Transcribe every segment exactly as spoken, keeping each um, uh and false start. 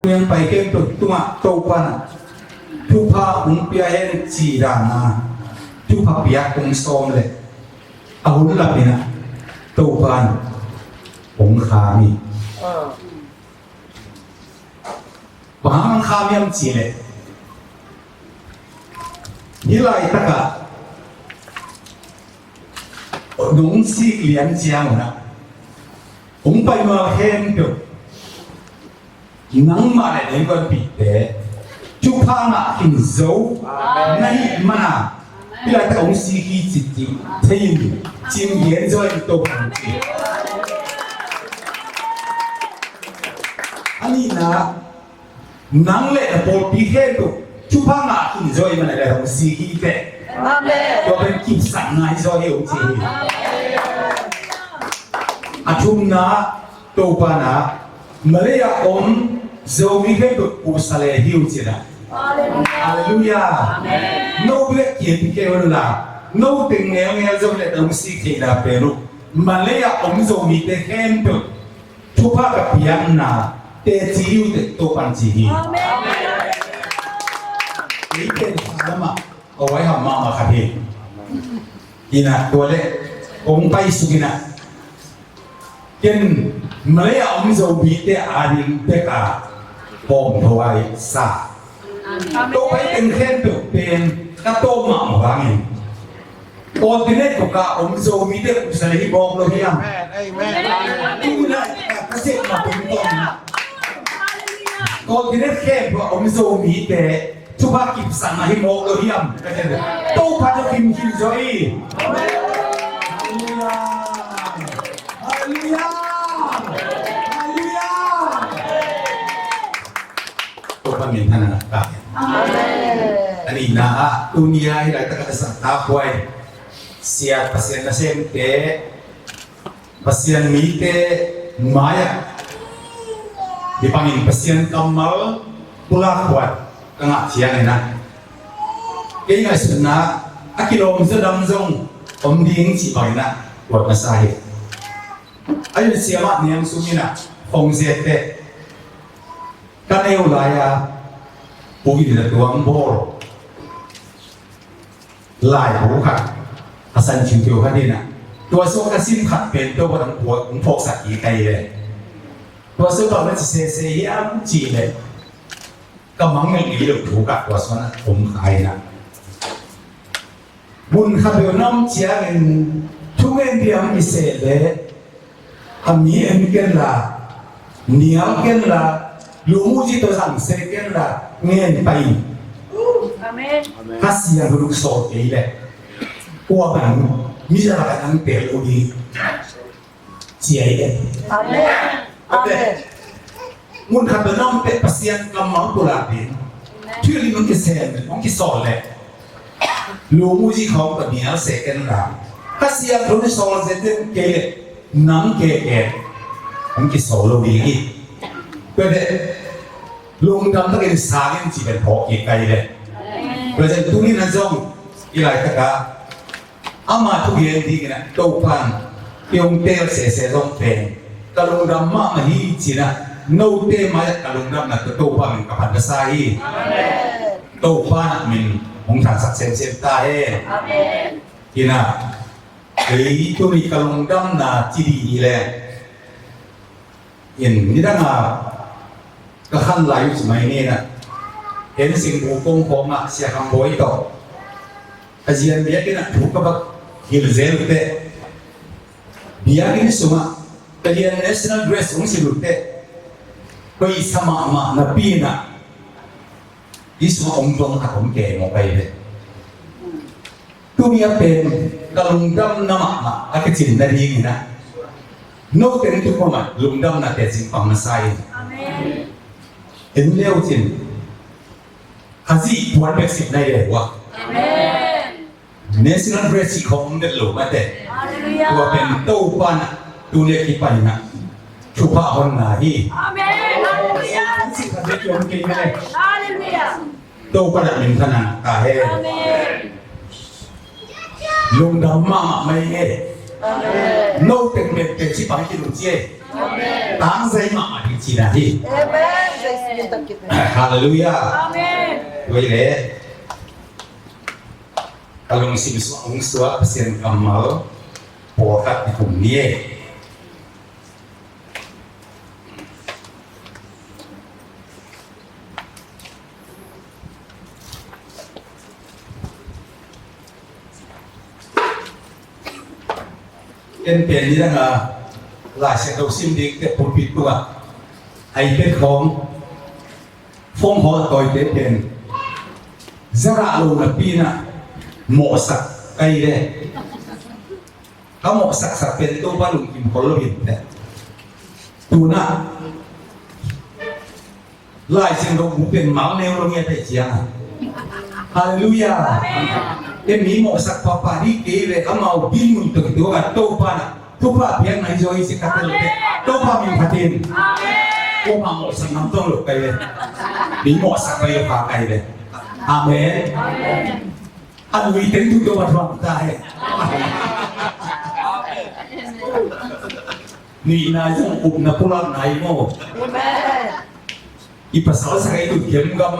Tuniang pai khempeuh tungah Topa in thupha hong pia hen cih dan a, thupha piak hong sawm leh a hun lap in ah Topa in hong kham hi. Bang hang kham hiam cih leh hih laitak ah nong sik lian ciang un ah hong pai ma khempeuh nangmah le na innkuanpihte thupha ngah khin zo na hih man a, hih laitak hong sik hi cih thei in, cih gen zo in Topa in ci. A nihna, nang le na pawlpi khempeuh thupha ngah khin zo ahih man a, hong sik hi teh. Amen. Tua pen kipsakna hi zaw hi, hong ci hi. A thumna, Topa in ah Malay a om Zomi khempeuh puhsa le hi uh ci in ah. Halleluiah. Amen. No bek kiam kei un la, no teng ngelngel zo le hong sik theihna pen uh Malay a om Zomite khempeuh thupha ka piakna teci hi uh teh Topa in ci hi. Amen. Kei pen kha lam ah a huaiham mahmah khat hi. In ah tua leh kong paisuk in ah ken Malay a om Zomite ading bek a pawm tho a i sa. Amen. Topa i teng khempeuh pen ka tawm mahmah vangin continent kua ka om Zomite puhsa le hi bawk lo hiam? Amen. Amen. Tu in ah ka sep na pen tawm in ah continent khempeuh a om Zomite thupha kipsakna hi mawk lo hiam? Ka ci. Topa tawh kim kim zaw hi. Halleluiah. Halleluiah. Halleluiah. Topa minthanna ngah ta. Amen. A nihna ah tuni a hih laitak a ka zahtakhuai siat Pasian nasemte, Pasian mite mai-ah hih bangin Pasian kammal pulak khuat ka ngah ciangin ah kei ngaihsutna a kilawm zaw dam zong om ding cih bangin ah kuat masa hi. A yun siamah niang sungin ah khong zette ka neu lai-a Pu Inn a tuang bawl laibu khat a san ciuciu khat in ah, tua sung ka sim khat pen tua bang hong phawksak hi ka hi ve. Tua sung bang na ci sese hiam cih leh ka mangngilh ngei lo thu khat tua sung ah om kha in ah, mun khat beuh na om ciangin thungen ding a hong kiseh leh a mi en ken la, nial ken la, lumuci tawh zangse ken la, ngen pai in. Amen. Kha Siangtho duk sawl kei leh kua bang mi za lak ah nang tel lo ding ci hi. Amen. Amen. Mun khat beuh na om teh Pasian kammal pulak ding. Thuhilh in hong kisem, hong kisawl leh lumuci khawng tawh nial seh ken la, Kha Siangtho in sawl zettet kei leh nang keke hong kisawl lo ding hi. Tua teh lungdam takin sang in ci pen phawk kik ka hi leh. Tua teh tuni in ah zong i laitak ah ama thugen dingin ah Topa'n kei hong teel sese zong pen ka lungdam mahmah hi ci-in ah note mai-ah ka lungdamna tawh Topa min ka phat masa hi. Amen. Topa min hong thangsak semsem ta hen. Amen. Hi-in ah ei tuni ka lungdamna ci dih hi leh in nidang a ka khan lai uh ci mai ni-in ah, en singbu kong khawng ah Sia Kham Bawi tawh a zian biakinn ah thu ka va hilh zel uh teh, biakinn sungah Pathian national dress hong silh uh teh, koih sa mahmah napi-in ah hih sungah om tuang khat om kei mawk ahi ve. Tuni a pen ka lungdamna mahmah a kicin nadingin ah note tungah lungdamna teci pang masa in. Amen. En le uh cin Khazih puan bek sik nai ve uh a. Amen. National dress sik khawng om det lo mate. Hallelujah. Tua pen Topa'n ah tuni a kipan in ah thupha honna hi. Amen. Hallelujah. Sik khat bek om kei mate. Hallelujah. Topa'n ah minthanna ngah ta hen. Amen. Lungdam mahmah mai ing e. Amen. Note pen teci pang kilungci e. Amen. Tangzai mahmah ding cihna hi. Amen. Hallelujah. Amen. Tua hi leh ka lungsim sung ah hong suak Pasian kammal pawlkhat i hum ni ei. Ken pen nidang a Lai Siangtho sim ding teh pulpit tungah iPad khawng, phone khawng a tawite pen za rah lo napi-in ah mawhsak ka hi ve. Ka mawhsaksak pen Topa lungkim khol lo hi teh. Tu-in ah Lai Siangtho bu pen mal neu lo ngiat ahih ciangin. Hallelujah. Ken mi mawhsak pahpah ding kei ve, amau dinmun tawh kituak a Topa in ah thupha piakna hi zaw hi ci ka tel teh, Topa min phat in. Kuamah mawhsak ngam tuan lo ka hi ve. Mi mawhsak pai lo pha ka hi ve. Amen. A lui teng thu Topa thuak ta hen. Nihna zong upna pulakna hi maw. Amen. I pasalsak a i tut kemgam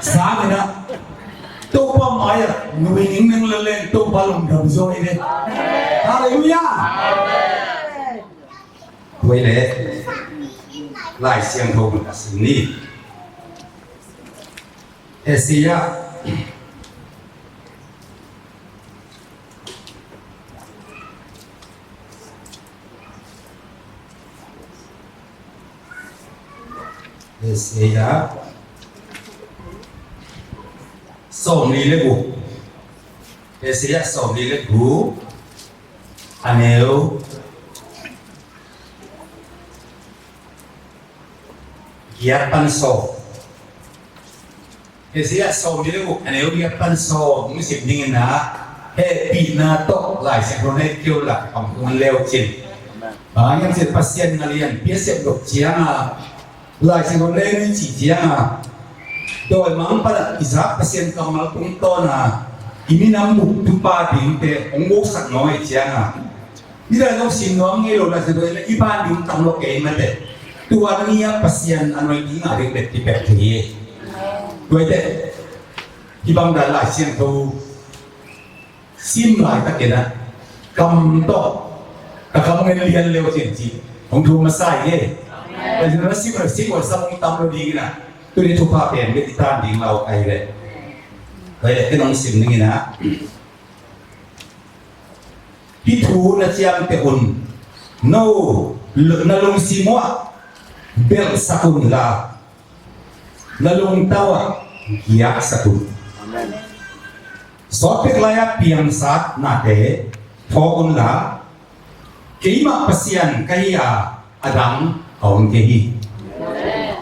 sangin ah Topa mai-ah nui ningning lel leng Topa lungdam zaw hi ve. Hallelujah. Tua hi leh Lai Siangtho mun a sim ni. Isaiah, Isaiah sawmli le guk. Isaiah sawmli le guk, a neu giat pan sawm. Isaiah sawmli le guk, a neu giat pan sawm hong sim dingin ah, hehpihna tawh Lai Siangtho na et kei uh leh pang kong leu cin. Amen. Pasian na lianpi a sepdok ciangin, Lai Siangtho na et uh i cih ciangin, dawimangpa i zak Pasian kammal tungtawn a i minam buktupa dingte hong guksak nuam ahih ciangin, nidang zong sim nuam ngei lo, Lai Siangtho i ban ding tam lo kei mate. Tua ni-a Pasian a nuai ding a ding bek kipek thei hi. Tua hi teh, hih bang dan Lai Siangtho sim laitakin ah kam tawh ka kam ngen lian leu cin ci hong thum masa hi. Lai Siangtho sim lo, sim lo, sam hong tam lo dingin ah, tuni thupha pen bek i tan ding lau ka hi leh. Tua hi leh ken hong sim dingin ah, hih thu na ciamteh un, no, na lungsim uh ah belhsak un la, na lungtau ah giaksak un. Amen. Sawtpek lai-a piangsatnate phawk un la, keimah Pasian ka hi a, a dang a om kei hi. Amen.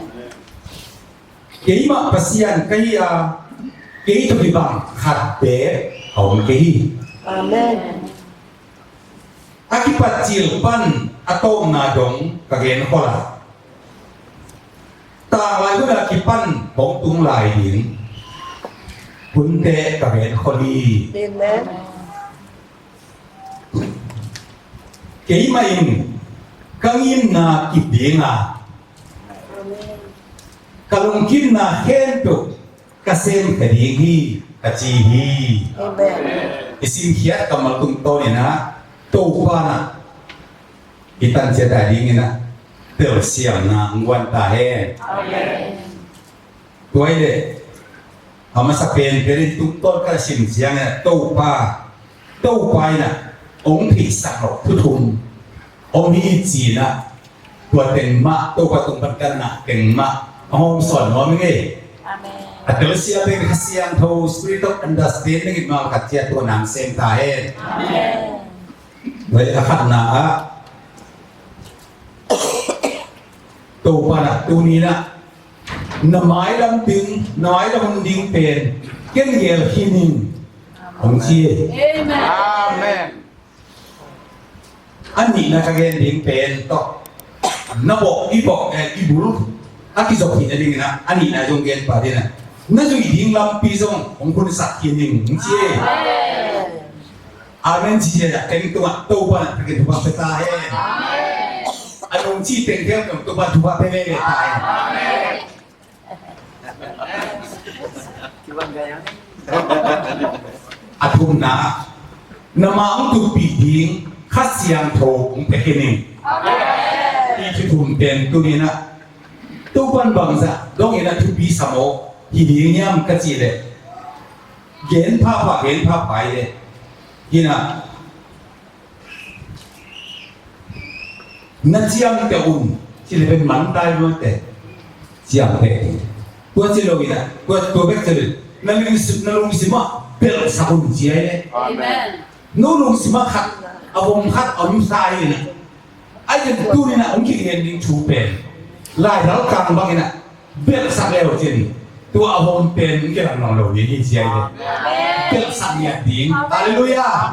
Keimah Pasian ka hi a, kei tawh kibang khat bek a om kei hi. Amen. A kipat cil pan a tawpna dong ka genkhol a, tanglai hun a kipan hong tung lai ding hunte ka genkhol hi. Amen. Keimah in ka ngimna kip ding a, ka lungkimna khempeuh ka semkhia ding hi, ka ci hi. Amen. I simkhiat kammal tungtawnin ah Topa in ah i tanciat a dingin ah telsiamna hong guan ta hen. Amen. Tua hi leh a masa penpen in tungtawn ka sim ciangin ah Topa, Topa in ah hong theihsak loh thu thum om hi ci-in ah, tua teng mah, Topa tung pan kanna teng mah hong hawmsawn nuam ing ei. Amen. A telsiam pen Kha Siangtho, spirit of understanding in mah khat ciat tua nang sem ta hen. Amen. Tua hi leh a khatna ah, Topa in ah tuni-in ah na mailam ding, na mailam hun ding pen ken gel khin ing, hong ci hi. Amen. Amen. A nihna ka gen ding pen tawh, na bawh, i bawh, eh, i bul a kizop hi nadingin ah, a nihna zong gen pah ding ah, na zuih ding lampi zong hong hunsak khin ing, hong ci hi. Amen. Amen ci ciang a, teng tungah Topa in a takin thupha pia ta hen. Amen. A nungcih teng khempeuh Topa in thupha pia veve ta hen. Amen. A thumna, na ma hong tutpih ding Kha Siangtho hong pia khin in. Hih thu thum pen tuni-in ah Topa'n bangzah dongin a thupi sam aw hi ding hiam ka cih leh, gen phapha, gen phapha hi leh, hi-in ah na ciamteh un, ci leh pen man tai mawte, ciamteh. Tua ci lo-in ah, tua, tua bek ci lo-in, na lungsim, na lungsim ah belhsak un ci hi leh. Amen. No lungsim ah khat, a vom khat a om sa hi-in ah. Ahi zongin tuni-in ah hong kigen ding thu pen, laidal kang bangin ah belhsak le uh cin, tua a vom pen hong kilang nawn lo ding hi ci hi leh. Belhsak ngiat ding. Halleluiah.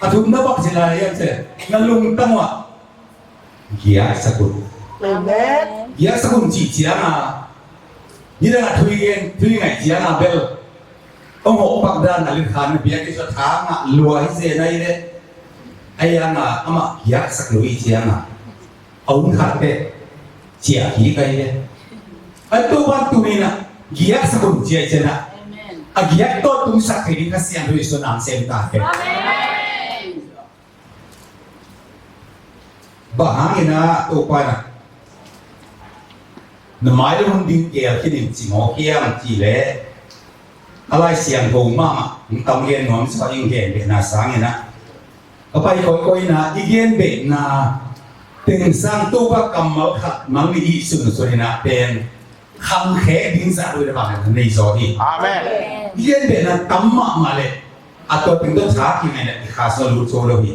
A thumna bang ci lai hiam cih leh, na lungtang uh ah giaksak un. Amen. Giaksak un cih ciangin, nidang a thu i gen, thu i ngaih ciangin bel, hong hawh pak dan a leh khan biakinn sung ah tha ngah lua hi zen hi leh, ahi hangin amah giaksak lo ahih ciangin, a hun khat teh ciah kik hi leh. A Topa'n tuni-in ah giaksak un ci hi ciangin, a giak tawh tungsak thei ding Kha Siangtho in sung ah sem ta hen. Amen. Bang hangin ah Topa'n ah na mai le hun ding geel khin in ci mawk hiam cih leh, a Lai Siangtho mahmah hong tam gen nuam sa ing, gen behna sangin ah, ka pai kawikawi-in ah i gen behna teng sang Topa kammal khat mang ni i sunsun-in ah pen khangkhek ding zah uh le bang na nei zaw hi. Amen. I gen behna tam mahmah leh, a tua teng tawh tha kingaihna i kha sung ah lut zo lo hi.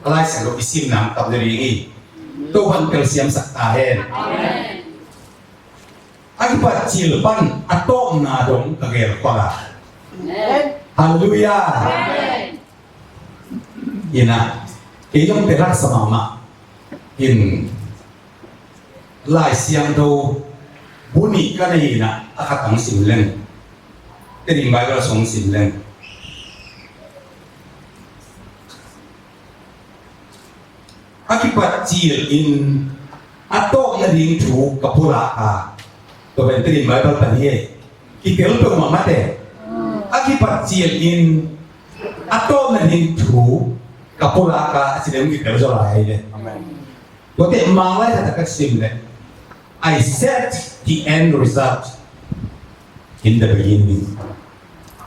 A Lai Siangtho i simna tam ding hi. Topa'n telsiamsak ta hen. Amen. A kipat cil pan a tawpna dong ka geel khual a. Amen. Halleluiah. Amen. In ah, kei zong telsiam mahmah in, Lai Siangtho bu nih ka nei in ah, a khat hong sim leng, Tedim Bible sung sim leng, a kipat cil in a tawpna ding thu ka pulak a, tua pen Tedim Bible pan hi. Kitel peuhmah mate. A kipat cil in a tawpna ding thu ka pulak a, a ci leng kitel zaw lai hi leh. Amen. Tua teh Mang lai khat ah ka sim leh, "I set the end result in the beginning."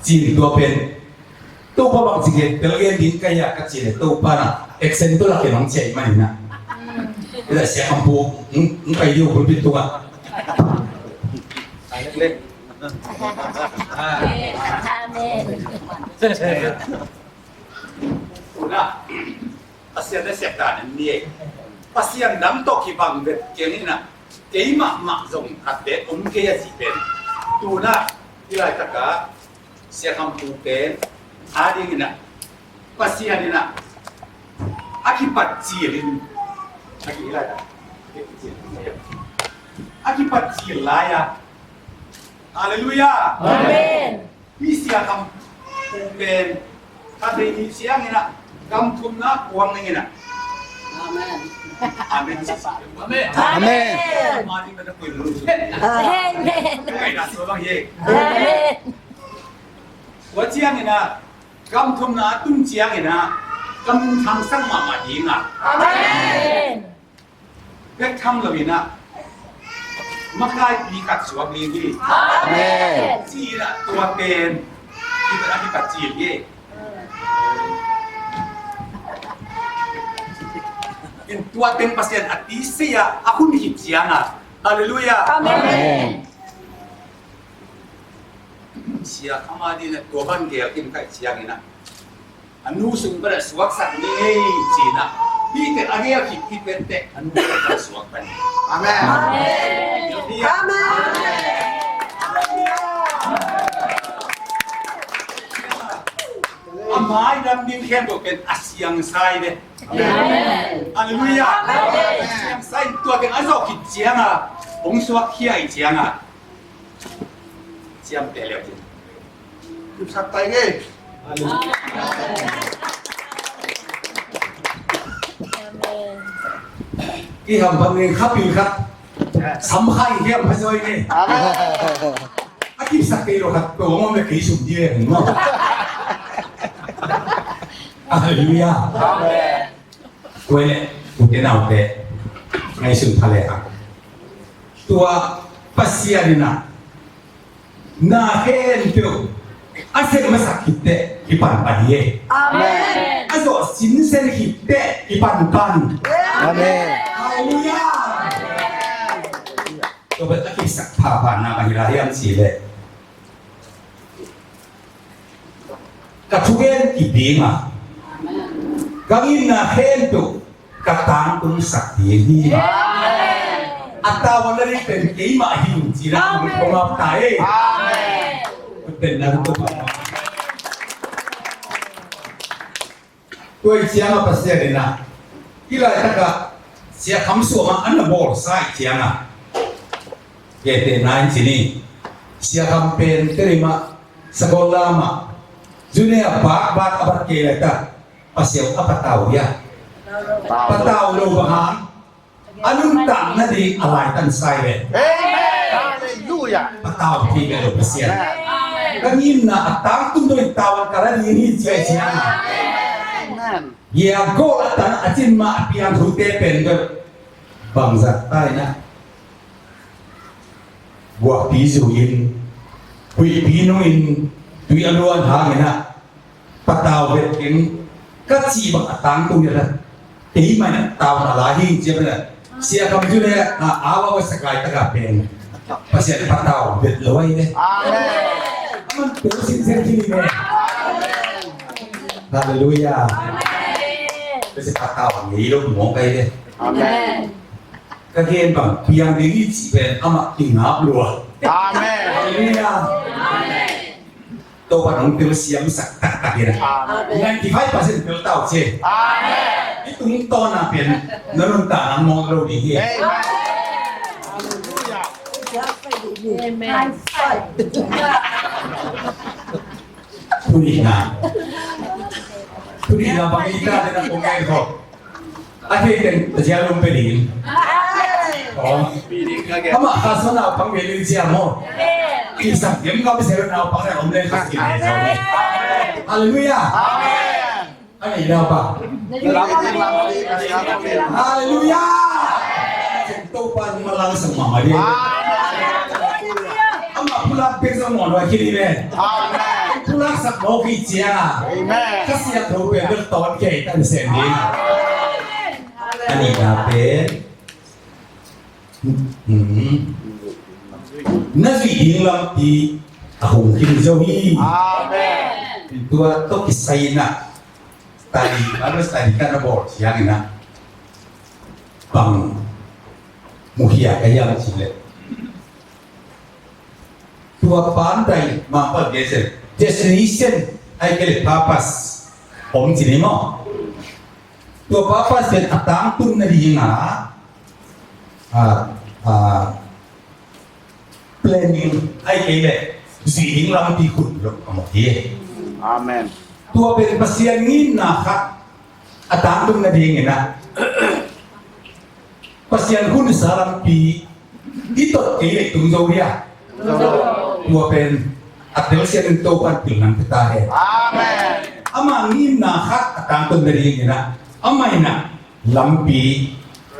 Cin tua pen, Topa bang ci gen, tel gen ding ka hi a ka cih leh, Topa na action tua lak in hong ciah ahih manin ah. Tua leh Sia Kham Pu, hong, hong pai ding uh pulpit tungah. Amen. Pasian na siat dan ni ei. Pasian dang tawh kibang vet keng in ah, keimah mah zong khat bek om kei a cih pen, tu-in ah hih laitak ah Sia Kham Pu pen a ding in ah, Pasian in ah a kipat cil in, a ki laitak, a kipat cil lai a. Halleluiah. Amen. Hih Sia Kham Pu pen, ka thei ni ciangin ah, gam thumna kuang ning in ah. Amen. Amen. Amen. Amen. Amen. Amen. Tua ciangin ah, gam thumna a tun ciangin ah, ka minthang sak mahmah ding a. Amen. Bek tham lo in ah, makaipi khat suak ding hi. Amen. Ci-in ah tua pen, i pen a kipat cil hi. In tua pen Pasian a tisa a hun hi ciang a. Halleluiah. Amen. Sia Kham a ding in ah tua bang geel khin ka hih ciangin ah, a nu sung pan ah suaksak ni ei ci-in ah, hih teh a geel khit, hih pen teh a nu sung pan ah suak pan. Amen. Amen. Amen. A mai lam ding khempeuh pen a siang sa hi ve. Amen. Halleluiah. Amen. A siang sa in tua teng a zawh khit ciang a, hong suak khia ahih ciang a, ciamteh leu cin. Kipsak tai ngei. Amen. Ki hamphat ning, khapil khat. Sam kha in ki hamphat zaw ing ei. Amen. A kipsak kei lo khat ko ngom le kei sum di le ngom. Halleluiah. Amen. Kuai le, u te nau te, ngaihsun pha le hang. Tua Pasian in a na khempeuh a sem masak khit teh kipan pan hi. Amen. A zawh sinsen khit teh kipan pan. Amen. Halleluiah. Tua bel a kipsak phapha na mah hi lai hiam cih leh, ka thugen kiding a, ka ngimna khempeuh ka tangtungsak ding hi. A tavuan na ding pen keimah hi ung ci-in a kong ap ta ei. Pen na tung. Tua i ciang a Pasian in a, i laitak a Sia Kham Suam a na bawlsa i ciang a, kei te nai ci ni, Sia Kham pen Tedim a, Sagoldam a, June a bak bak a bat kei laitak Pasian a patau hi a. Patau lo bang hang, a nuntak nading a laitan sai ve. Amen. Halleluiah. Patau thei ve lo Pasian. Amen. Ka ngimna a tangtung dong in tavuan ka la ding hi ci a i ciang a, amen, a gol a tan a cin mah a piang thute pen bel bangzah ta in a, guahpi zui-in, huihpi nungin, tui a luan hangin a, patau vet keng ka cih bang a tangtung hi a. Ei mah in a tavuan a la hi ci a, Sia Kham Suam le a, a va va sakai taka pen Pasian patau vet lo ai le. Amen. A man pen sinsen ci ni le. Halleluiah. Pasian patau ngei lo mawk ai le. Amen. Ka gen bang piang ding hi cih pen amah kingap lua. Amen. Halleluiah. Topa nong telsiamsak taktak hi a. Amen. Ninety five percent tel tau ci. Amen. I tungtawn a pen na nuntak nang mawk lo ding hi. Amen. Halleluiah. Amen. Tuni na. Tuni na bang i ta dena kong ngai ko. A thei teng Pasian lum pe ding. Aw. Amah kha suan a pang ve lin sia maw. Kisam gem ngam sia na pang le om le kha si le zo ni. Halleluiah. Amen. A nei na pa. Halleluiah. Topa nung malang sang mama di. Amen. Amah pulak pek zong mawh lua khin hi ve. Amen. Pulak sak mawk hi cia. Amen. Ka siak tho pen bel tawn kei tan sem ding. Amen. A nihna pen, hmm, na zuih ding lampi a hong khin zo hi. Amen. Tua tawh kisai in ah study, Bible study ka na bawl ciangin ah bang mukhia ka hiam cih leh, tua pan dai mangpal gesen, destination ai kei leh purpose om ci ni maw. Tua purpose pen a tangtun nading a, a, a, planning ai kei leh zuih ding lampi khut lo a mawk hi. Amen. Tua pen Pasian ngimna khat a tangtun nadingin ah Pasian hunsa lampi i tot kei leh tung zo hi a. Tua pen a telsiam in Topa'n pilna pia ta hen. Amen. Ama ngimna khat a tangtun nadingin ah, amah in ah lampi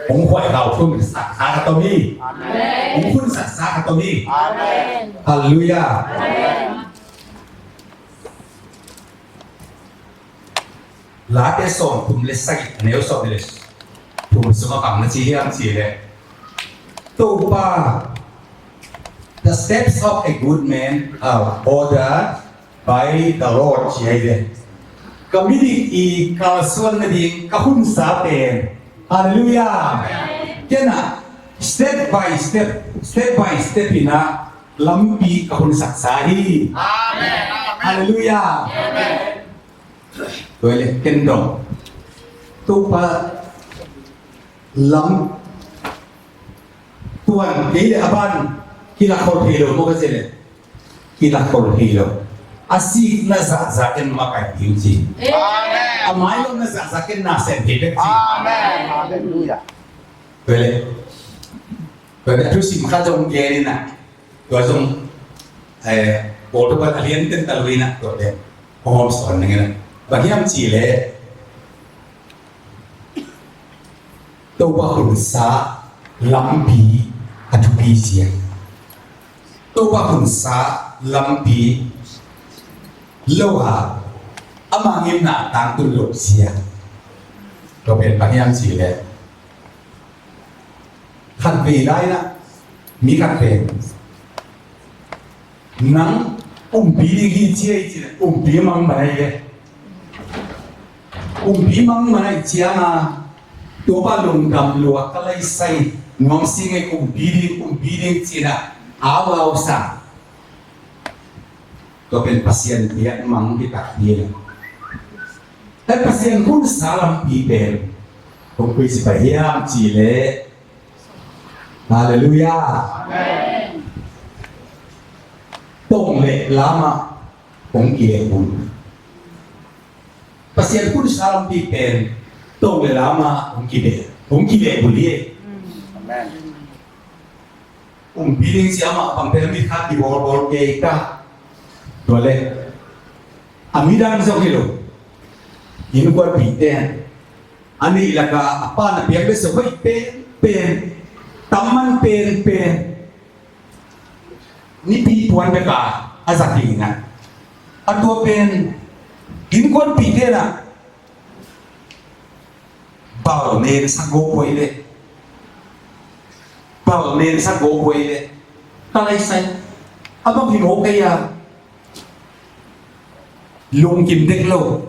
hong khuai kha, hong hun saksa khat om hi. Amen. Hong hun saksa khat om hi. Amen. Halleluiah. Amen. Late sawmthum le sagih, a neu sawm le thum sungah bang na ci hiam cih leh, Topa, the steps of a good man are ordered by the Lord, ci hi ve. Ka midik i kalsuan nading ka hunsa pen. Halleluiah. Ken ah step by step, step by step in ah lampi ka hun saksa hi. Amen. Halleluiah. Amen. Tua leh ken dong, Topa, lam tuan kei leh a ban kilakhol thei lo maw ka ci leh, kilakhol thei lo. A sikna zahzah ken makaih ding ci. Amen. A mailawhna zahzah ken na sem thei bek ci. Amen. Halleluiah. Tua leh, tua leh thusim khat zong gen in ah, tua zong Eh, Paul tua pan a lian ten ta lo in ah, tua pen hong hawm sawn ning in ah. Bang hiam cih leh Topa hunsa lampi a thupi zia. Topa hunsa lampi lo a, ama ngimna tangtun lo zia. Tua pen bang hiam cih leh khatvei lai in ah, mi khat pen nang umpi ding hi ci a, i ci leh umpi mang man a hi ve. Umpi mang man a hi ciang a, tua pa lungdam lua ka lai sai nuam si ngei, umpi ding, umpi ding ci in ah, au au sa. Tua pen Pasian biak mang hi tak hi. Hei, Pasian hunsa lampi pen kong koi si pa hiam cih leh, Halleluiah. Amen. Tong le lam ah hong kilehbulh. Pasian hunsa lampi pen tong le lam ah hong kileh, hong kilehbulh hi. Amen. Umpi ding siam ah pang pen mi khat kibawlbawl kei ta. Tua leh a midang zong hi lo. Innkuanpihte a nih lakah a pa na piak le so hoih penpen, tam man penpen, nipi puan bek a a zat ding in ah, a tua pen innkuanpihte in ah bal nen sa gawp huai leh, bal nen sa gawp huai leh, ka lai sai a bang hi mawk kei a, lungkim dek lo.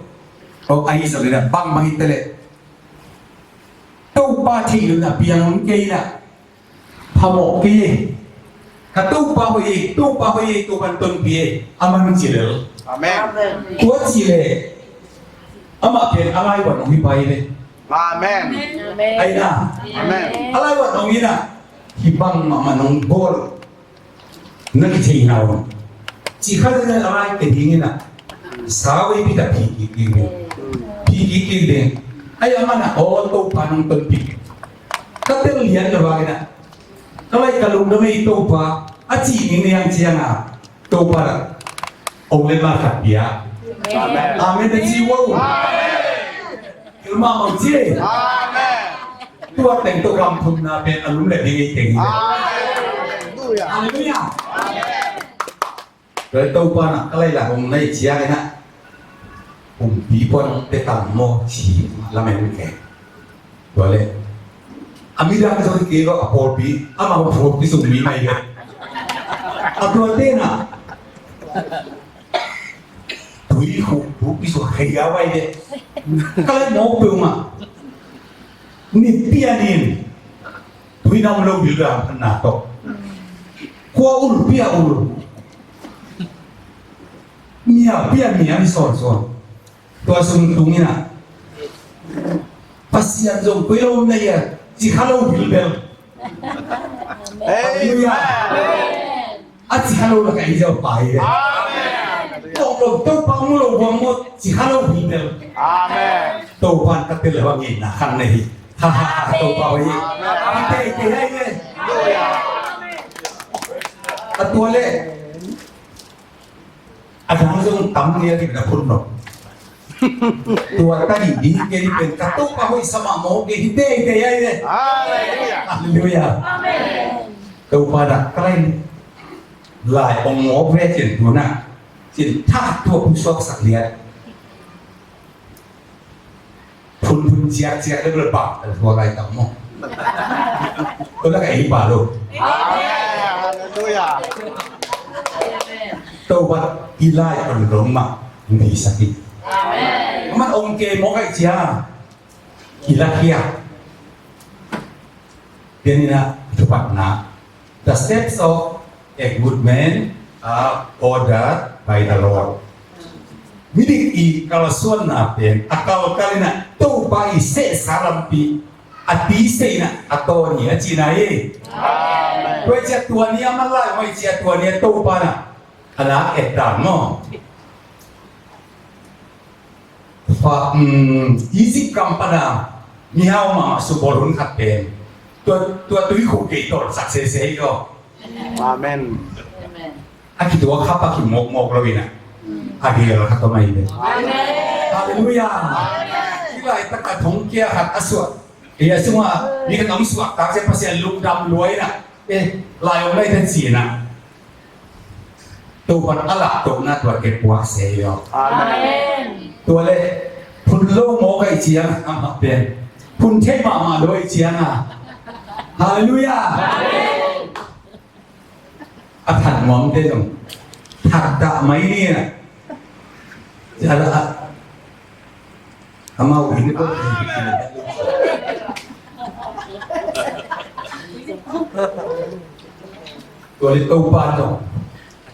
Aw, ahi zong in ah bang bang hi ta leh Topa theih lo in ah piang kei in ah phamawh kei e. Ka Topa hoih e, Topa hoih e, Topa in tonpih e, a man ci lel. Amen. Tua ci leh amah pen a laivuan hong hi pai ve. Amen. Amen. Ai na. Amen. A laivuan hong hi in ah, hih bang mahmah nong bawl na kithei na un. Ci kha leh a lai ke ding in ah, sa veipi ta phi kik ding, phi kik ding. Ai a man ah, aw Topa nong tonpih. Ka tel lian lo vang in ah, ka lai ka lungdam ei Topa a cih ding niang ciang a, Topa in hong lem a khat pia. Amen. Amen na ci ua. Amen. Kilmah mah ci. Amen. Tua teng tawh gam thumna pen a lum le ding ei teng hi. Amen. Halleluiah. Halleluiah. Tua leh Topa in ah ka lai lah hong na hi ciang in ah, umpi puan hong pia tam maw ci lamen kei. Tua leh a midang zong hi kei lo, a pawlpi, amau pawlpi sung mi mai ve. A tuate in ah tui khu, tui khu hei a vai de. Ka lai mawk peuhmah. Ni pian in tui na om lo bil dang phan na tawh. Khua ul pia ul. Mia pia mia ni sawnsawn. Tua sung tung in ah, Pasian zong koi lo om na hia, ci kha lo bilbel. Halleluiah. A ci kha lo lakah hi zaw pai hi. Amen. Tawh lo Topa mu lo buang maw, ci kha lo bilbel. Amen. Topa in ka tel le bang in na khan na hi. Ha ha ha, Topa hoih. Amen. Te te hai ne. Halleluiah. A tua leh a dang zong tam ngiat in na phun lo. Tua ta ding ding kei pen ka Topa hoih sa mahmah kei hi, te te hai ne. Halleluiah. Halleluiah. Amen. Topa in ah ka lai, lai ong mawk ve cin tu in ah, cin thak tua phun suaksak liat. Phun phun ciak ciak le bang a tua lai tam maw. Tua lak ah ei pa lo. Amen. Halleluiah. Topa in i lai ong dong mah hong pia sak hi. Amen. Aman ong ke mawk ai cia. Kilakhia. Tua in ah thupatna. The steps of a good man are ordered by the Lord. Midik i kalsuanna pen a kalkal in ah Topa i sehsa lampi a tisa in ah a tawh ni a cihna hi. Amen. Tua ciang tua ni a man lai, tua ciang tua ni a Topa in ah a lak et dan maw. Fa, um, Egypt gam pan a mihau mahmah subawl hun khat pen tua, tua tuikhuk gei tawlsak sese hi lo. Amen. Amen. A kituak kha pa kimawkmawk lo in a, a gel kha tawh mai ve. Amen. Halleluiah. Amen. Hih laitak a thongkia khat a suah, ei a sungah mi khat a hong suaktak ciang Pasian lungdam lua in a, eh, lai om lai ta ci in a, Topa'n a lak tohna tua kei puak se hi aw. Amen. Tua leh phun lo mawk ahih ciang a, amah pen phun thei mahmah lo ahih ciang a. Halleluiah. Amen. A that nuamte zong that dah mai ni a. Amau in ko. Tua leh Topa tawh a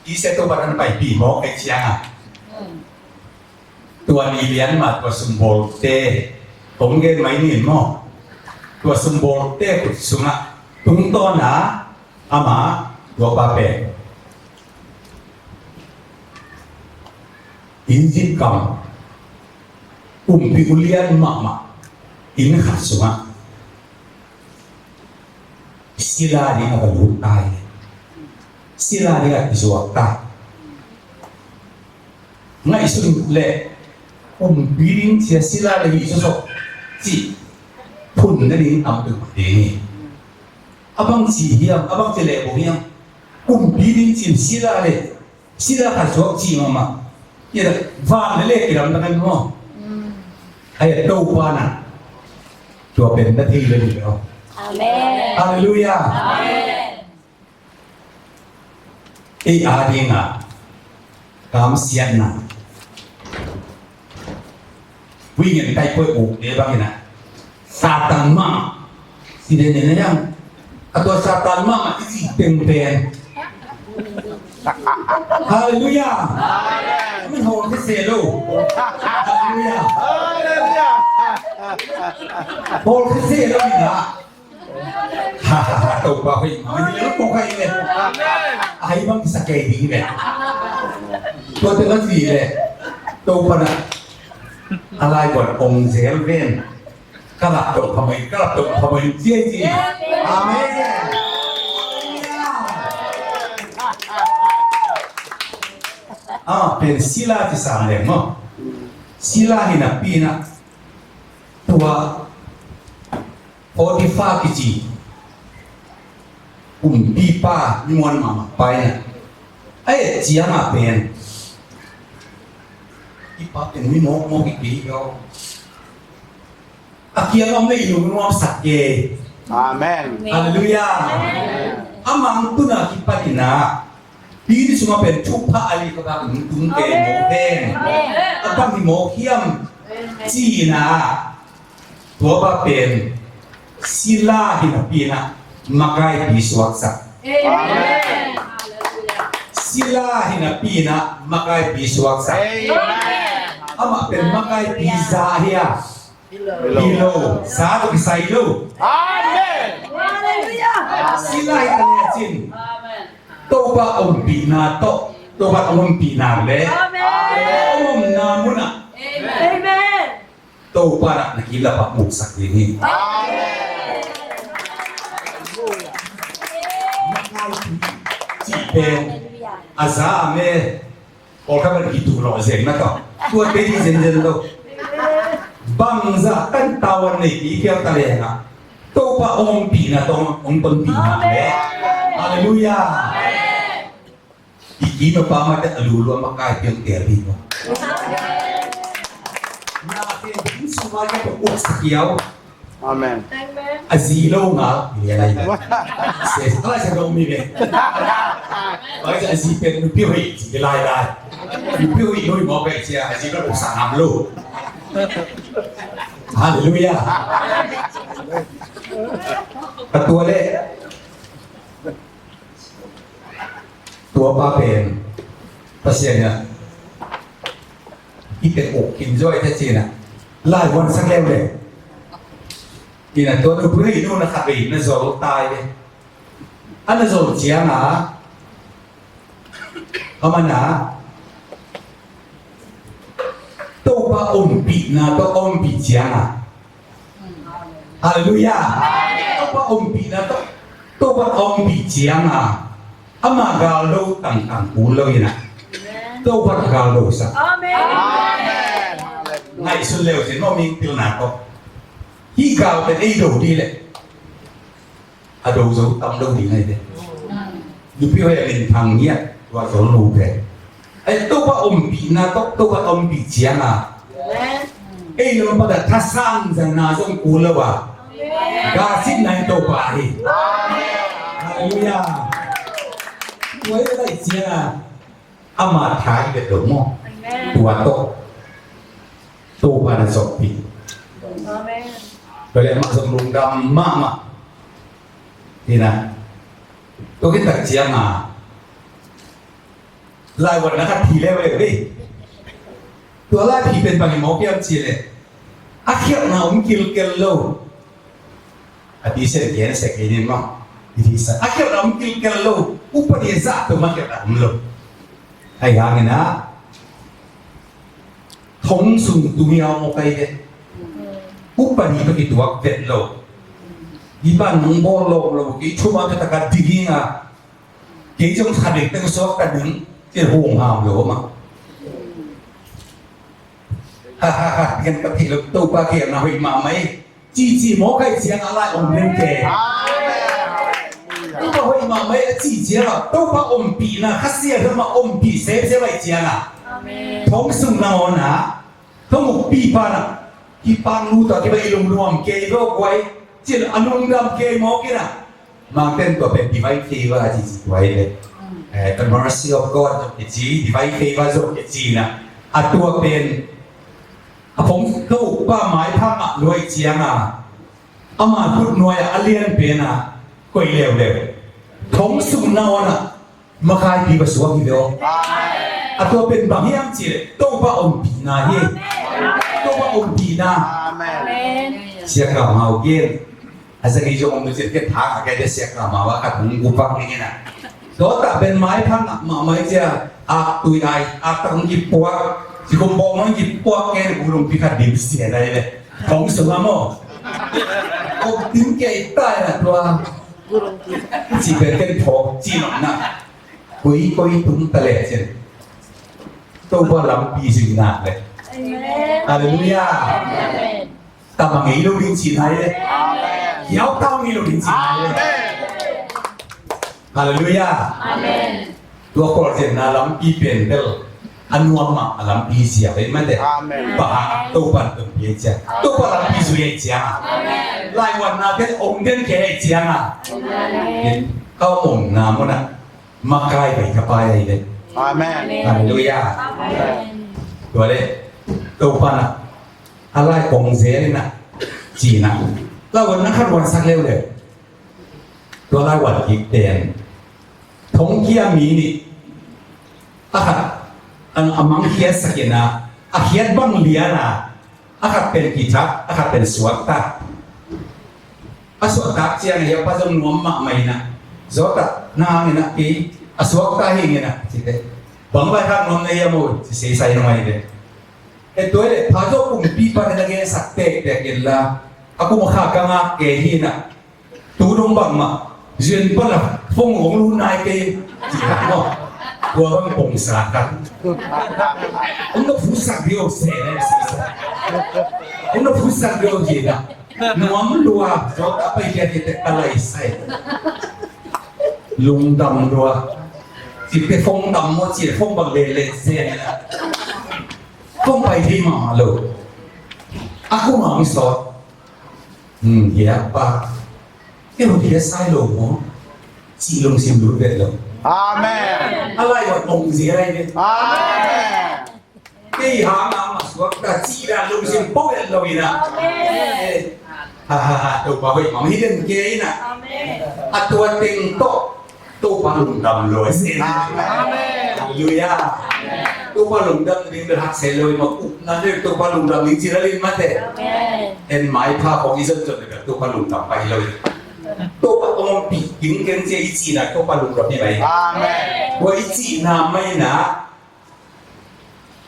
kisia, Topa tawh na paipih mawk ahih ciang a, tua ni lian mah tua sumbawlte kong gen mai ni maw. Tua sumbawlte khut sungah tungtawn a, amah tua pa pen Egypt gam kumpi ulian mahmah inn khat sungah sila ding a va lut ta hi. Sila ding a kisuak ta. Ngaihsun leh kumpi ding ci a sila leh hih sawsawh cih phun nading tam tuk ding hi. A bang ci hiam, a bang ci leh bang hiam, kumpi ding ci sila leh sila khat suak ci mahmah. Kidam, van leh leh kidam ta kan maw. Ai a Topa na tua pen na thei leh ni lo. Amen. Halleluiah. Amen. Ei a ding a kamsiatna, hui ngen kai poi uk te bang in a, Satan mah. Si den den yang a tua Satan mah i ci teng pen. Halleluiah. Amen. Hawlkhia se lo. Halleluiah. Hawlkhia se lo in a. Ha, ha, ha, Topa hoih mah hi leh, Topa hoih leh. Ahi bang kisa kei ding leh. Tua teng a ci leh Topa na a lai buan ong zel ven. Ka lak tawh phamai, ka lak tawh phamai ci, ci. Amen. Ah, pen sila ci sam leng maw. Sila hi napi in a tua Potifar kici kumpipa, mi muan mahmah pa in a, a et ciang a pen, hih pa pen mi mawkmawk hi kei hi aw. A kiang om leh i lungnuamsak kei. Amen. Halleluiah. Amen. A mang tun a kipan in a pi ni sungah pen thupha a lei kawkah in tung kei mawk hen. Amen. A bang hi mawk hiam ci in a, tua pa pen sila hi napi in a makaipi suaksak. Amen. Sila hi napi in a makaipi suaksak. Amen. Amah pen makaipi za hi a. Hi lo. Sa tawh kisai lo. Amen. Sila hi ta lecin, Topa ompihna tawh, Topa ompihna leh, Amen. Omna munah, Amen. Topa na na kilap a muksak ding hi. Amen. Makaipi cih pen a za a me. Pawlkhat bel kituh lawh zeng na tawh, tuate ding zenzen lo. Bangzah kan tawan nei kikhial ta lengah Topa ompihna tawh hong tonpih mah leh. Halleluiah. I kim a pa mah teh a lulu a makaipi hong teel ding maw. Na pen ding sung mah teh hong uksak hiau. Amen. A zi lo ngal, mi lai lai. Se, lai sa dong mi be. Lai sa a zi pen nupi hoih, zi lai lai. Nupi hoih noi mo be sia, a zi lo sa ngam lo. Halleluiah. Ka tua leh. Tua pa pen Pasian in a i tek uk khin zaw hi ta ci in a, lai huan sak leuleu. In a tua nupi hoih nu na khat vei na zol ta hi ve. A na zol ciang a, a man a Topa ompihna tawh ompih ciang a. Halleluiah. Topa ompihna tawh, Topa ompih ciang a, Ama galdo tangtang kul lo hi na. Topa galdo sa. Amen. Ngaihsun leu cin maw, mihing pilna tawh. Hih gal pen ei do dih leh a do zo tam lo ding ahi ve. Nupi hoih a minthang ngiat tua zo lo ve. Ai, Topa ompihna tawh, Topa ompih cianga ei lam pata thasang zangna zong kul lo a, gasitna in Topa hi. Halleluiah. Tua i lai cianga ama tha i vet lo maw? Amen. Tua tawh Topa na zawhpih. Amen. Tua leh amah zong lungdam mahmah. Hi na. Tua khit tak cianga laivuanna khat hi leuleu hi. Tua laiphi pen bang hi mawk hiam cih leh a khialhna om kilkel lo. A tisen gen sek hi nin maw? I tisa a khialhna om kilkel lo. Upadi a zah peuhmah khialhna om lo. Ahi hangin ah thong sung tung hi a om ahi ve. Upadi tawh kituak vet lo. Hih pan nang bawl lawm lo, kei thumah ka taka ding hi a, kei zong kha ding teng suak ka ding, ci hong ham lo mah. Ha ha ha, gen ka thei lo, Topa kei na hoih mahmah hi. Cici mawk ahih ciangin a lai om den ke. Topa hoih mahmah hi a cih ciangin, Topa ompihna, Kha Siangtho mah ompih semsem ahih ciangin. Thong sung nangawn ah, thong ukpipa na, hih pang nu tawh kibang i lungnuam kei lo guai, cil a lungdam kei mawk in ah. Mangten tua pen divine favor a cici tua hi le. Eh, the mercy of God zong kici, divine favor zong kici na. A tua pen a phone ka ukpa maipha ngah lua ahih ciangin, ama khut nuai ah a lian pen ah koih leuleu. Thong sung nangawn ah makaipi va suak hi ve aw. A tua pen bang hiam cih leh Topa ompihna hi. Topa ompihna. Amen. Sia Kam Hau gen. A zagi zong om nu cin ken thang a kai de Sia Kam Hau a khat hong gupak ning in ah. Tua tah pen maipha ngah mahmah hi cia, aktui ai, aktak hong kipuak, cikum bawm hong kipuak ken gulungpi khat dim sia dai le. Thong sung a maw. Om tim kei tai na tua. Ci pen ken thawk ci nopna. Koi koi tung ta leh cin, Topa lampi zui nak leh. Amen. Halleluiah. Amen. Tama ngei lo ding cihna hi leh. Amen. Hiau tau ngei lo ding cihna hi leh. Amen. Halleluiah. Amen. Tua khualzinna lampi pen bel a nuam mah a lampi zia hi mah teh. Amen. Bang hang, Topa lampi zia. Topa lampi zui ahih ciangin. Amen. Laivuanna pen ong den kei ahih ciangin. Amen. Ka omna mun ah makai pai ka pai ahi ve. Amen. Halleluiah. Amen. Tua leh Topa na a lai kong zel in ah, ci in ah, laivuanna khat vuansak leuleu. Tua laivuan kik pen thong kia mi nih, a khat a mangkhiatsak in ah, a khiat bang lian a, a khat pen kithak, a khat pen suakta. A suaktak ciang a hi a pa zong nuam mahmah in ah, zawta na hang in ah kei a suakta hi ing in ah, ci teh. Bang vai khak nuam na hiam aw, ci seisai nuam ahi ve. E tua leh pha zawh kumpipa na gensak tektek in la, a kum a kha ka ngak kei hi in ah, tu dong bangmah zuin pan a phone hong lut nai kei, ci kha maw. Tua bang pongsa kha. Om na phutsak dih aw se na, seisai. Om na phutsak dih aw ci in ah. Nuam lua, zawta pai kia kite ka lai sai. Lungdam lua. Cite phone dam maw, cite phone bang lele se na. Phone pai thei mahmah lo. A kum a hong sawt. Hmm, hia pa. Kei hong hia sai lo maw. Ci lungsim lut vet lo. Amen. A lai wat ong zia lai vet. Amen. Kei hang a masuak ta ci dan lungsim pawh et lo in ah. Amen. Ha, ha, ha, Topa hoih mah hi den kei in ah. Amen. A tua teng tawh Topa lungdam lo i sin. Amen. Halleluiah. Topa lungdam ding bel haksa lo i mah, upna le Topa lungdam ding ci la lin mate. Amen. En maipha khong i zon zon le Topa lungdam pai lo i. Topa ompih ding ken cia i cihna Topa lungdam hi mai. Amen. Tua i cihna mai na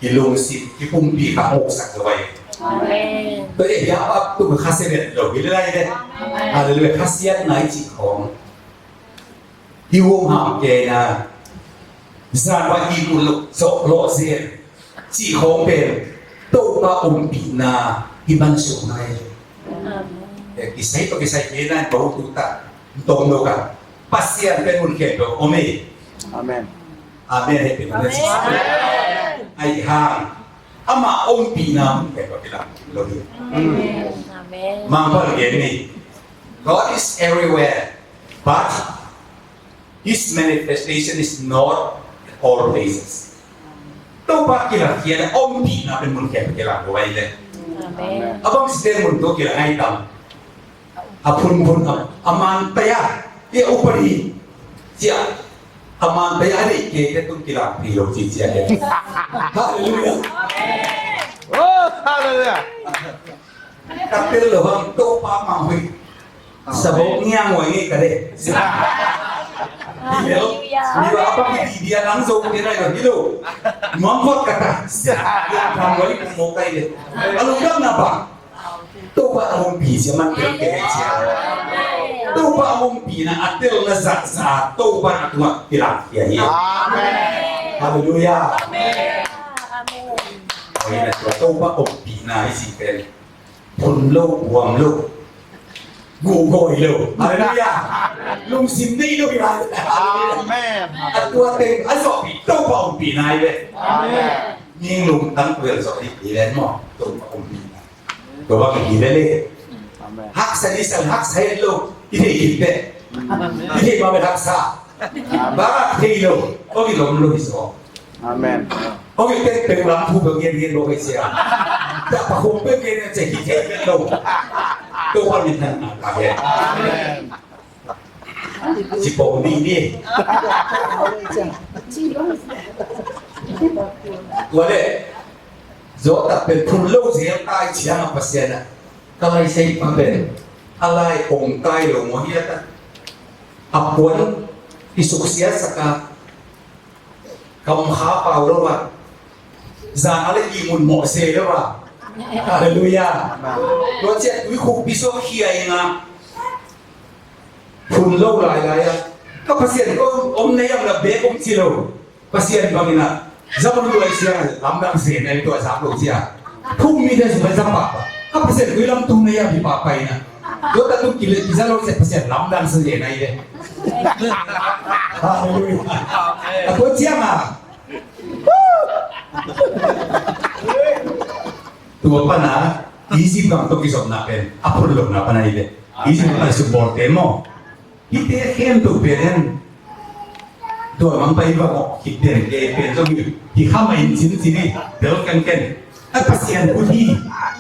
i lungsim, i pumpi kha mawksak zo vai. Amen. Tua e, hia pa tum kha se vet lo hi lai le. Amen. Halleluiah, khasiatna i cih khong. Hi hong ham kei na, zan va i kuluk zawh lawh zel cih khawng pen Topa ompihna i mansuh ngai. Amen. Eh, kisai tawh kisai kei na, bawh tu ta, tawm lo ka. Pasian pen mun khempeuh om e. Amen. Amen. Hei pen mun. Amen. Ahih hang ama ompihna mun khempeuh kilang lo hi. Amen. Amen. Mangpal gen ni. God is everywhere, but His manifestation is not at all places. Topa kilakkhiatna, ompihna pen mun khempeuh kilang lo hi ve. Amen. A bang ci teh mun tawh kilang hi tam. A phunphun a, a man taya, i a upadi cia, a man taya a deih kei teh tung kilang thei lo ci cia hi. Hallelujah. Oh, hallelujah. Ka tel lo hang Topa manghoih. Sabok ngiang wai ngi ka de. Hallelujah. Ni ba apa ki di dia nang zo ke nai lo hilo. Nuam vot kata. Dia kam wai ku mo kai de. Alung dam na ba. Topa a ompih sia man tel ke sia. Topa a ompihna a telna zahzah Topa a tungah kilang khia hi. Amen. Hallelujah. Amen. Amen. Oi na tua Topa ompihna hi si pen. Phun lo, buam lo. Guhgawi lo. Hallelujah. Lungsim nei lo hi. Amen. A tua teng a zawhpih Topa ompihna hi ve. Amen. Ning lungtang kuel zawhpih hi len maw. Topa ompihna. Tua bang hi lele. Amen. Haksa ni sang haksa het lo. I thei khit teh. I thei mah bel haksa. Bang a thei lo. Kong i lom lo hi zaw. Amen. Kong i tek pek lam thu bang gen gen lo hi sia. Dak pa khong bang gen gen cia hi thei lo. Tua bang min thang na ka he. Amen. Ci pong dih ni. Tua le. Zawhtak pen phun lo zel tai ciang a Pasian a ka lai sei pa pen a lai ong tai lo maw hiat a, a puan i suksiasak a, ka om kha pau lo a, zan a le i mun mawh se lo a. Halleluia. Tua ciah tui khukpi suak khia ing a, phun lo lailai a, ka Pasian ko om na hiam la bek om ci lo. Pasian bangin a, zaman luai sia, lamdang sia, na tua zak lo sia. Thum mi dan sumai zak pa, ka Pasian ko i lam tung na ya bi pa pa ina. Tua ta tung kile, kisa lo sia Pasian lamdang sia na ile. Haleluya. A tua sia ma. Tua pana, Egypt gam to kizopna pen, a phun lo na pana ile. Egypt gam to kizopna pen, a phun lo na pana ile. Egypt gam to kizopna pen, a phun lo na pana ile. Hihte khempeuh pen en. Tua mangpa i va mawh khit den kei pen zong hi. Hi kha mah in cin cin hi. Bel ken ken. A Pasian khut hi.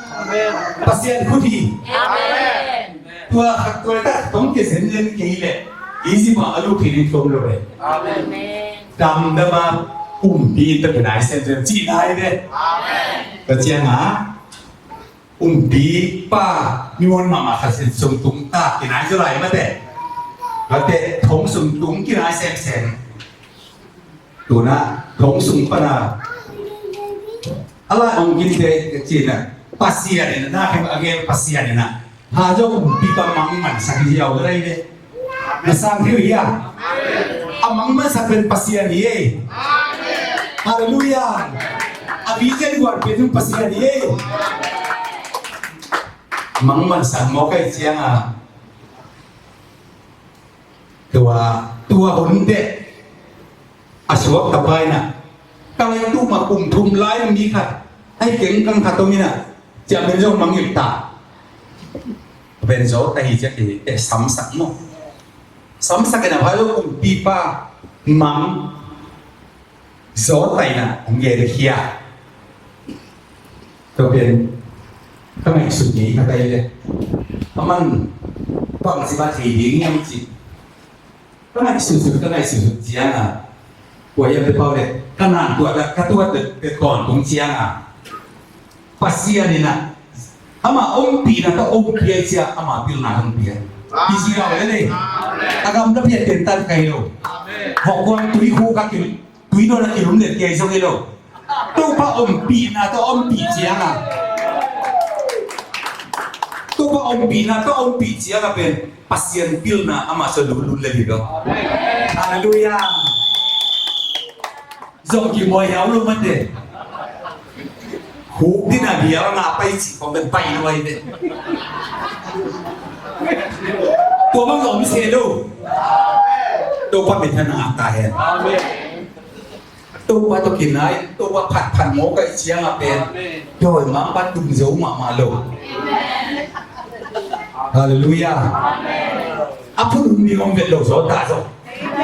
Amen. Pasian khut hi. Amen. Tua khat tua ta tong ke zen zen kei le. Egypt mah a lu khin in tong lo le. Amen. Dam dam a umpi ta pe nai sen sen ci nai le. Amen. Ka ciang a. Umpi pa, mi muan mahmah khat sin sung tung ta, kinai zaw lai mate. Mate, thong sung tung kinai semsem. Tuna, thong sung pana. A lai ong kinte, ka cina, Pasian ina, na khem a gel Pasian ina. Ha zaw umpi pa mangman sak hi au rai le. Na sang thei uh hia? A mangmansak pen Pasian hi ei. Halleluia. A vision guan pen zong Pasian hi ei. Mangmansak mawk ai ciang a. Tua, tua hun teh. A suak ka pai na. Ka lai tu ma kum thum lai mi khat. Ai keng kang khat tong ina. Ciang pen zong mangil ta. Pen zaw ta hi ciak hi, eh, samsak maw. Samsak ina pha lo kumpipa mang zaw ta ina hong gen khia. Tua pen ka ngaihsut ngei ka tai le. A man bang si ba thei ding hiam ci. Ka ngaihsutsut, ka ngaihsutsut ciang a, kua hiam te pau le, ka nan tuat a, ka tuat te, te tawntung ciang a, Pasian in a, ama ompihna ka ompih ai ciang, ama pilna hong pia. Amen. Israel le le. Amen. A gamla pia tentan kai lo. Amen. Hok kuang tui khu ka kil, tui dona kilum le pia zong i lo. Topa ompihna tawh ompih ciang a, to Topa ompihna tawh a ompih ciang a pen Pasian pilna amah sua lulun le hi lo. Halleluiah. Zong kimuai hiau lo mate. Huk dina bia nga pai ci khong kan pai lo ai ve. Tua bang om se lo. Topa min thang a ta hen. Topa tawh kinai, Topa phat phat mawk ahih ciang a pen dawimangpa tung zo mahmah lo. Halleluiah. A phun hum ding om vet lo zaw ta zaw.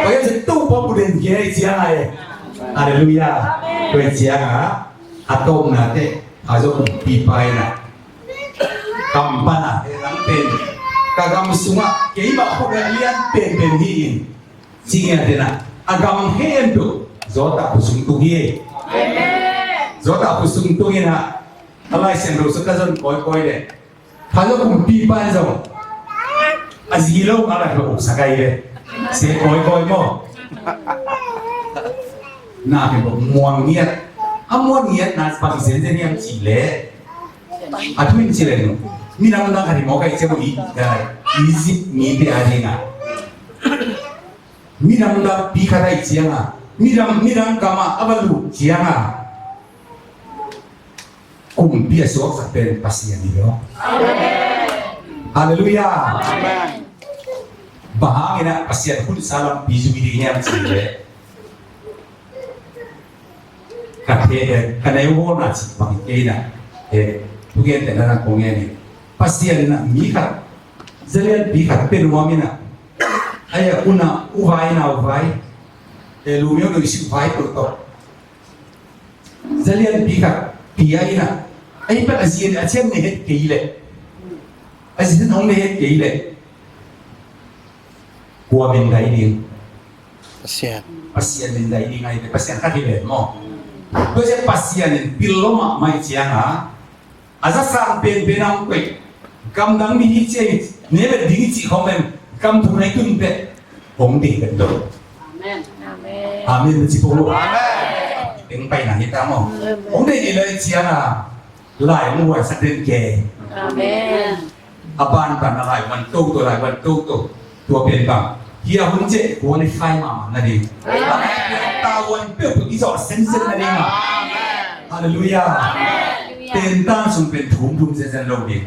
Pai a Topa bu den kia ahih ciang a e. Halleluiah. Tua ahih ciang a a tawpna teh a zaw kumpipa in a kam pan a e lang pen ka gam sungah keimah khut a lian penpen hi in. Ci ngiat in a, a gam hen tu zawtah khut sung tung hi. Zawtah khut sung tung in a, a Lai Siangtho sung ka zon kawikawi le pha lo kumpipa in zong a zi lo a lai lo uk sa kai le se kawikawi maw? Na pen bawk muang ngiat. A muang ngiat na bang zenzen hiam ci le a thu in ci le nu minam dang khat hi mawk a i ciam uh i Egypt mite a ding a midang dang pi khat ahih cianga midang midang kamah a va lut cianga kumpi a suaksak pen Pasian hi lo. Halleluiah. Bang hangin ah Pasian hunsa lampi zui ding hiam cih leh ka the ka nei vawna cih bang kei na he thugen te na kong ngen hi. Pasian in ah mi khat zalian pi khat pe nuam in ah ai a un ah u vai na u vai e lu mio nu isi vai tu to zalian pi khat pia in ah ai pat a zin a chem ne het kei le a zin hong ne het kei le kua min dai ding. Pasian. Pasian min dai ding ai te Pasian khat hi le maw? Tua ciah Pasian in pil lo mahmah cianga a za sang penpen a hong koih gamdang mi hi ciah hi ne vet ding i cih khong pen gam thu na i tun peh hong dei vet lo. Amen. Amen. Amen ci pong lo. Amen. Teng pai na hi ta maw? Hong dei dei lo cianga lai hong huaisak den ke. Amen. A ban ban a lai wan toto lai wan toto tua pen bang hia hun ceh qualify mahmah na ding. Amen. Tavuan peuhpeuh i zawh sensen na ding a. Halleluiah. Tentan sung pen thum thum sensen lo ding.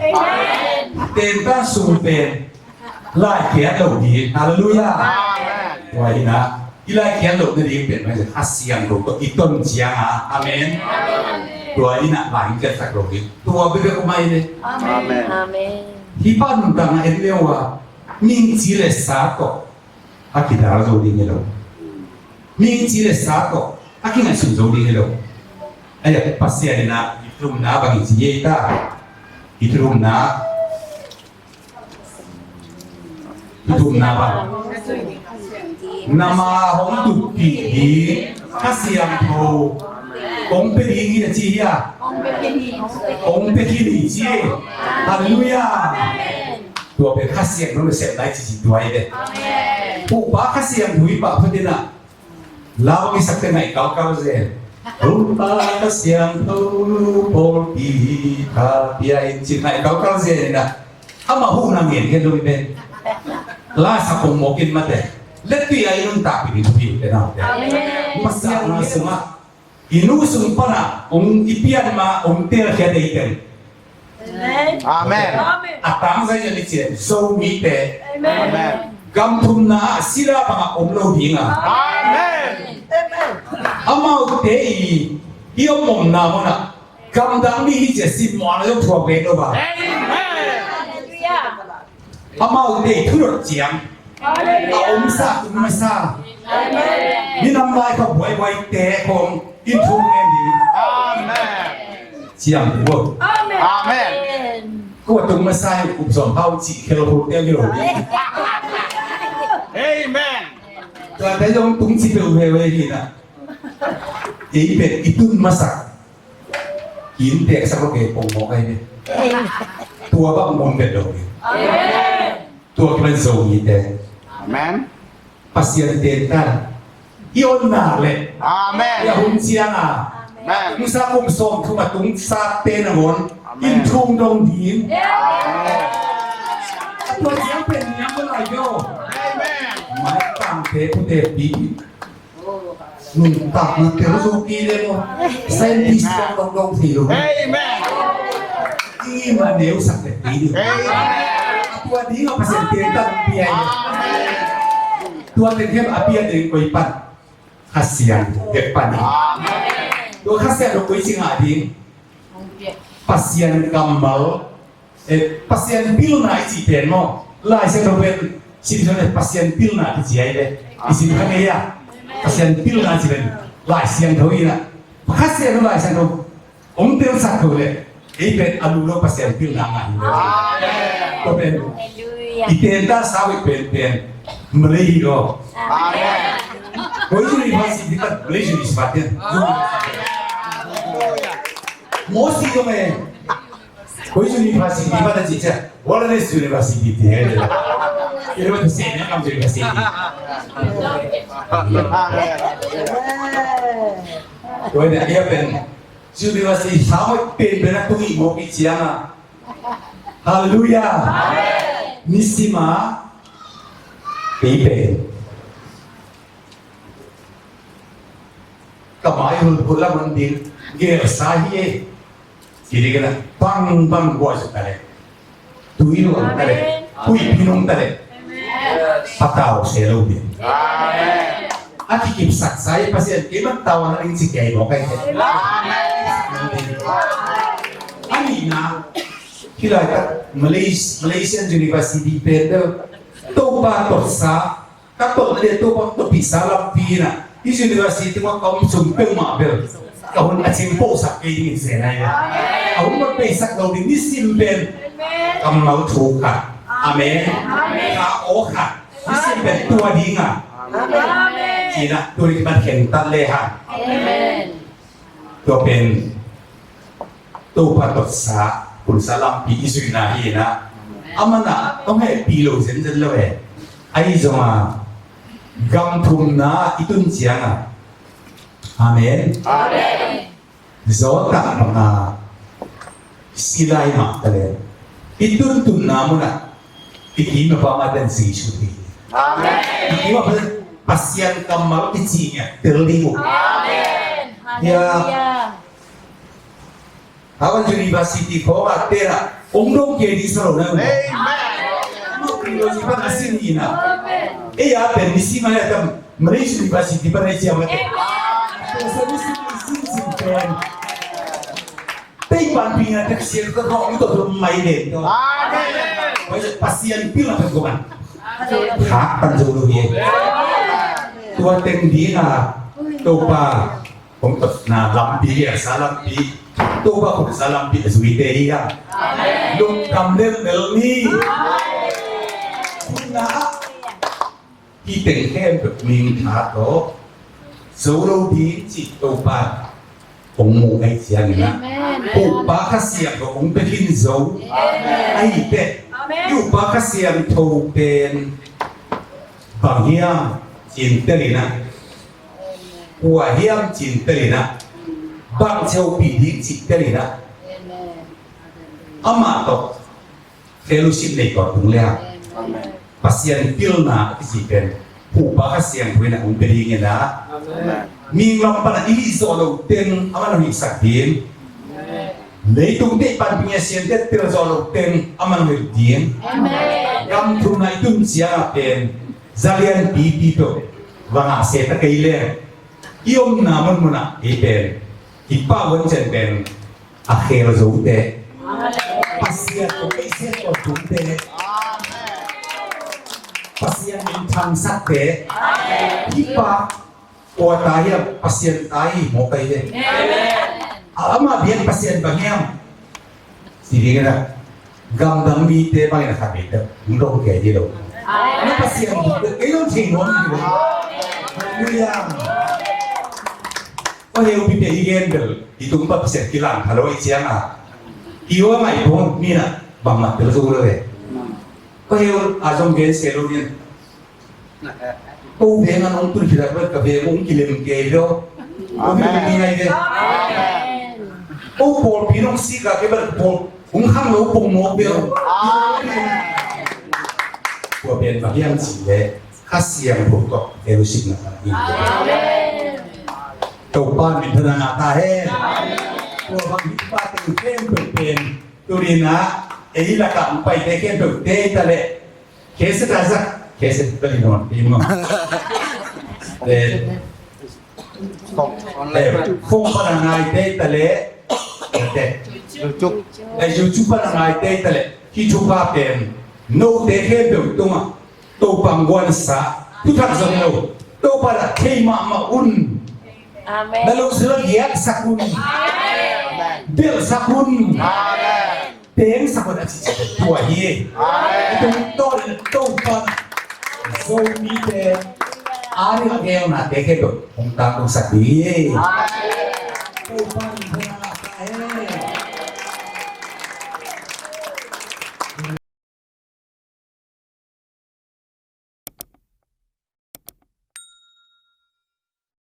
Tentan sung pen lai kiat lo ding. Halleluiah. Tua hi na i lai kiat loh nading pen mai a siang lo tawh i ton cianga. Amen. Tua in ah lai kiat sak lo ding tua bebek uh mai le. Amen. Hi pa nuntakna en leu a mingci le sa tawh a kidal zo ding hi lo. Mingci le sa tawh a kingaihsun zo ding hi lo. Aia Pasian in ah i thumna bang i ci ei ta. I thumna Thumna bang nama hong tuppih ding Kha Siangtho hong pe ding hi a ci hi a. Hong pe khin hi ci. Halleluiah. Tua pen Kha Siangtho le sem lai ci ci tua hi ve. Pupa Kha Siangtho i pah phatin ah Lau i sakte ngaih kalkal zen. Topa Kha Siangtho pawlpi tha pia in ci ngaih kalkal zen in ah amah huhna ngen ngen lo i pen. La sa pong mawk in mate. Lettui a i nuntakpih ding thupi te naute. Pasian na sungah i nu sung panah hong i pian ma hong telkhia deiteng. Amen. A tangzai a ni cian Zomite. Amen. Gam thumna ah sila bangah om lo ding a. Amen. Amaute i i om omna munah gamdang mi hi cia simmawhna zong thuak ve lo ba. Amen. Amaute i thudot ciang a omsa tung masa. Minam lai kha buaibuaite khong in thum ngen ding. Amen. Ciang tua. Amen. Kua tung masa hi kum sawm hau ci khel khul tel hi lo ding. Amen. Tua te zong tung ci peuh veve hi na. Ei pen i tun masa. Kin teksak lo kei pongmawk ahi ve. Tua bang mun vet lo kei. Tua kipan Zomite. Amen. Pasian tentan i onna le. Amen. I a hun cianga. Amen. Musa kum sawm thum a tungsa te nangawn in thung dong ding. Amen. Tua ciang pen niam lai yo. Amen. Mai tangte pute pi. Nuntakna tel zo kei le maw. Scientist dong dong dong thei lo. Amen. I ma neu sak le thei lo. Amen. A tua ding a Pasian piang tan piang. Amen. Tua teng hem a piang ding koi pan. Kha Siangtho bek pan hi. Amen. Tua Kha Siangtho koi ci ngah ding. Pasian kammal, eh, Pasian pilna i cih pen maw. Lai Siangtho pen, sim sung le Pasian pilna kici ai le. I sim kha ngei a. Pasian pilna ci pen. Lai Siangtho i na. Kha Siangtho, Lai Siangtho. Hong telsak kho le, ei pen a lu lo Pasian pilna ngah hi lo. Amen. Tua pen, hallelujah, i tenta sau i pen pen, Malay hi lo. Amen. Koi university pat, Malay university pat pen. Mosi lo me. Koi university pat a ci cia, Wallace University ti he. Ilo tu sene kam university. Koi na ia pen. University sa hoi pen pen a tung i mawk i ciang a. Hallelujah. Amen. Nisima. Kei pen. Ka mai hul hul la man ding. Gel sa hi e. Kiri kena bang bang buat sekali. Tui luang tale, pui pinung tale. Patau selo din. A kikipsak sai Pasian kiman tau na ing si kei bo kai te. Ani na, kilai ka Malaysia, Malaysian University pen do. Topa totsa, ka tot na dia Topa totpihsa lampi na. Hih university tungah ka om sung peuhmah bel ka hun a cingpawhsak kei dingin se nai ve. A hun mat peisak lo ding nisim pen kammal thu khat. Amen. Ka aw khat nisim pen tua dinga. Cina tua ding kipan khentat le ha. Tua pen Topa totsa, hunsa lampi i zuihna hi na. Amana tong hehpih lo zenzen lo e. Ahi zonga gam thumna i tun cianga. Amen. Amen. Zawtak banga silai mah tale. I tuntunna muna i kima pa ma ten Jesu ti. Amen. I kima pa Pasian kammal i ci nia tel ding uh. Amen. Ya. Hallelujah. Harvard University khawng a tena ong dong kei ding sa lo na. Amen. Mak theology pan a sin hi na. Amen. Ei a pen ni si mai a tam Malaysia University pan a i ciam a te. Amen. Tua sa ni si ni si si pen. Tei pan pi na tek sian ka khawng to tu mai den to. Amen. Pasian pil a pen ko man. Amen. Khak pan zo lo hi. Tua teng ding a Topa. Hong totna lampi, a sa lampi. Topa hong sa lampi a zuite hi a. Amen. Lungdam lel lel ni. Amen. Hih teng khempeuh mintha tawh zo lo ding cih Topa hong mu ahih ciangin ah. Amen. Topa Kha Siangtho hong pia khin zo. Amen. Ahih teh. Amen. Topa Kha Siangtho pen bang hiam cih tel in ah. Kua hiam cih tel in ah, bang cheuhpih ding cih tel in ah, amah tawh fellowship nei tawh tung le ah. Amen. Pasian pilna a kici pen Topa Kha Siangtho in ah hong pia ding in ah. Amen. Mihing lam pan ah i hih zawh loh teng amah hong hihsak ding. Amen. Leitung teh pan ping a siam teh tel zawh loh teng amah hong hilh ding. Amen. Gam thumna i tun ciang ah pen za lianpipi peuh va ngah se ta kei leng, i omna munmun ah ei pen i pau huan ciang pen a khel zote, Pasian tawh kei se tawh tungte, Pasian min thangsakte, i pa kua ta hiam, Pasian ta hi mawk ai ve. Amen. A amah biak Pasian bang hiam? Ci ding in ah, gamdang mite bangin a khat bek deuh hong dong kei hi lo. Amen. Na Pasian buk deuh kei lo thei nuam hi lo. Halleluiah. Aw, heupi pia i gen bel i tung pa Pasian kilang kha lo i ciang a, i aw a ngaih pong mi na bangmah tel zo lo ve. Aw, heu a zong gen se lo ding. Ko veng a nong tun khit a ka veng ong kilem kei lo. Amen. Ong kilem kei ngai ve. Amen. Ko pawlpi nong sik a kei bel pawl ong khang lo pong mawk ve. Amen. Pen bang hiam cih leh Kha Siangtho tawh fellowship na hi. Topa min thang a ta hen. Tua bang hi pa teng khempeuh pen tuni-in ah ei lakah hong paite khempeuh tei ta leh, kese ta zak, kese ta hi nawn ti maw. Eh, eh, phone pan a ngaite ta leh, eh, YouTube pan a ngaite ta leh, hih thupha pen note khempeuh tungah Topa hong guansa, thuthak zong lo, Topa na thei mahmah un. Amen. Na lungsim ah giaksak un. Amen. Delhsak un. Amen. Tengsak un a cihcih tua hi. Amen. Tua tawh Topa Zomite a ding a geelnate khempeuh hong tangtungsak ding hi. Amen. Topa